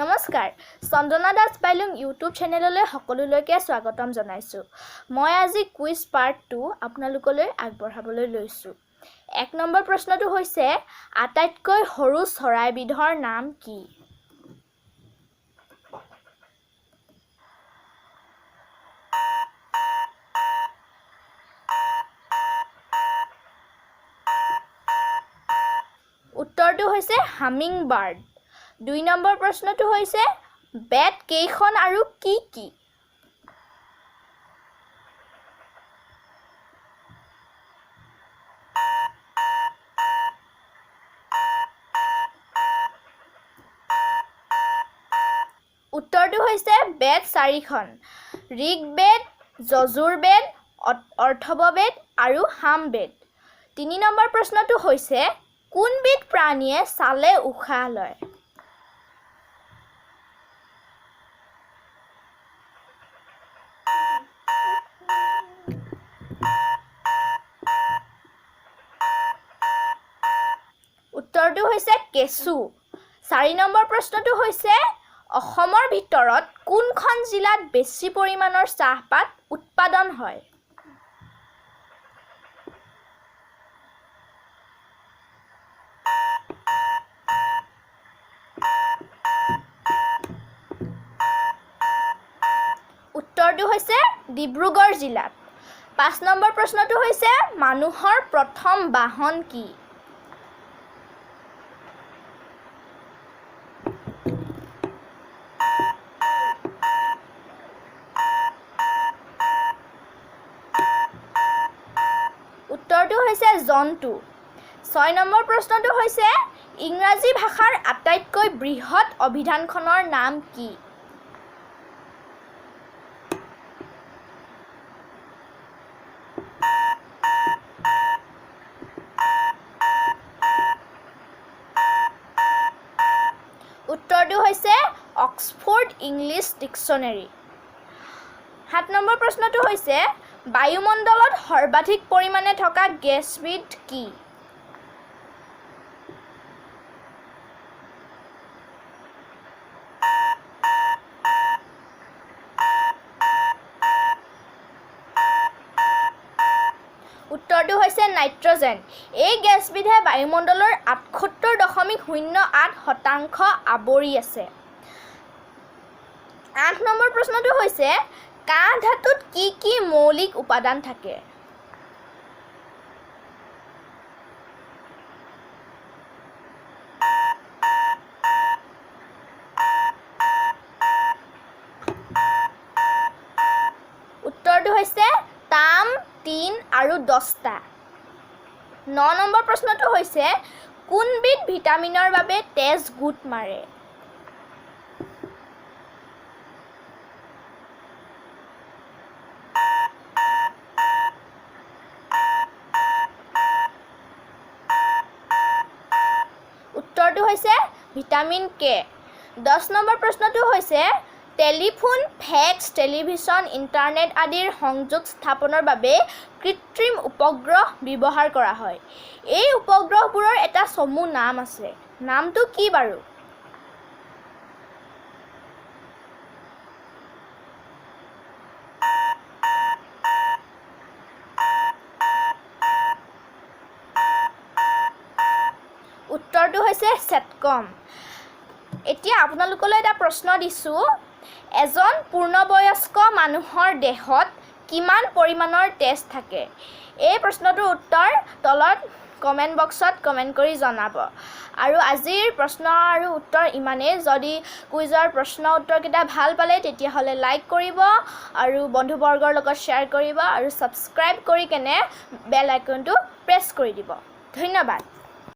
নমস্কাৰ, চন্দনা দাস বাইলুং ইউটিউব চেনেললৈ সকলোলৈকে স্বাগতম জনাইছোঁ। মই আজি কুইজ পাৰ্ট 2 আপোনালোকলৈ আগবঢ়াবলৈ লৈছোঁ। 1 নম্বৰ প্ৰশ্নটো হৈছে, আটাইতকৈ সৰু চৰাইবিধৰ নাম কি? উত্তৰটো হৈছে হামিং বাৰ্ড। 2 নম্বৰ প্ৰশ্নটো হৈছে, বেদ কেইখন আৰু কি কি? উত্তৰটো হৈছে বেদ 4খন, ঋগ্বেদ, যজুৰ্বেদ, অথৰ্ববেদ আৰু সামবেদ। 3 নম্বৰ প্ৰশ্নটো হৈছে, কোনবিধ প্ৰাণীয়ে ছালে উশাহ লয়? উত্তৰটো হৈছে কেঁচু। 4 নম্বৰ প্ৰশ্নটো হৈছে, অসমৰ ভিতৰত কোনখন জিলাত বেছি পৰিমাণৰ চাহপাত উৎপাদন হয়? উত্তৰটো হৈছে ডিব্ৰুগড় জিলাত। 5 নম্বৰ প্ৰশ্নটো হৈছে, মানুহৰ প্ৰথম বাহন কি? উত্তৰটো হৈছে জন্তু। 6 নম্বৰ প্ৰশ্নটো হৈছে, ইংৰাজী ভাষাৰ আটাইতকৈ বৃহৎ অভিধানখনৰ নাম কি? উত্তৰটো হৈছে অক্সফৰ্ড ইংলিছ ডিকশ্যনেৰী। 7 নম্বৰ প্ৰশ্নটো হৈছে, বায়ুমণ্ডলত সৰ্বাধিক পৰিমাণে থকা গেছবিধ কি? উত্তৰটো হৈছে নাইট্ৰজেন। এই গেছবিধে বায়ুমণ্ডলৰ 78.08% আৱৰি আছে। 8 নম্বৰ প্ৰশ্নটো হৈছে, কাঁহ ধাতুত কি কি মৌলিক উপাদান থাকে? উত্তৰটো হৈছে তাম, টিন আৰু দস্তা। 9 নম্বৰ প্ৰশ্নটো হৈছে, কোনবিধ ভিটামিনৰ বাবে তেজ গোট মাৰে? উত্তৰটো হৈছে ভিটামিন কে। 10 নম্বৰ প্ৰশ্নটো হৈছে, টেলিফোন, ফেক্স, টেলিভিছন, ইণ্টাৰনেট আদিৰ সংযোগ স্থাপনৰ বাবে কৃত্ৰিম উপগ্ৰহ ব্যৱহাৰ কৰা হয়। এই উপগ্ৰহবোৰৰ এটা চমু নাম আছে, নামটো কি বাৰু? উত্তৰটো হৈছে ছেটকম। এতিয়া আপোনালোকলৈ এটা প্ৰশ্ন দিছোঁ, এজন পূৰ্ণবয়স্ক মানুহৰ দেহত কিমান পৰিমাণৰ তেজ থাকে? এই প্ৰশ্নটোৰ উত্তৰ তলত কমেণ্ট বক্সত কমেণ্ট কৰি জনাব। আৰু আজিৰ প্ৰশ্ন আৰু উত্তৰ ইমানেই। যদি কুইজৰ প্ৰশ্ন উত্তৰকেইটা ভাল পালে, তেতিয়াহ'লে লাইক কৰিব আৰু বন্ধুবৰ্গৰ লগত শ্বেয়াৰ কৰিব আৰু ছাবস্ক্ৰাইব কৰি কেনে বেল আইকনটো প্ৰেছ কৰি দিব। ধন্যবাদ।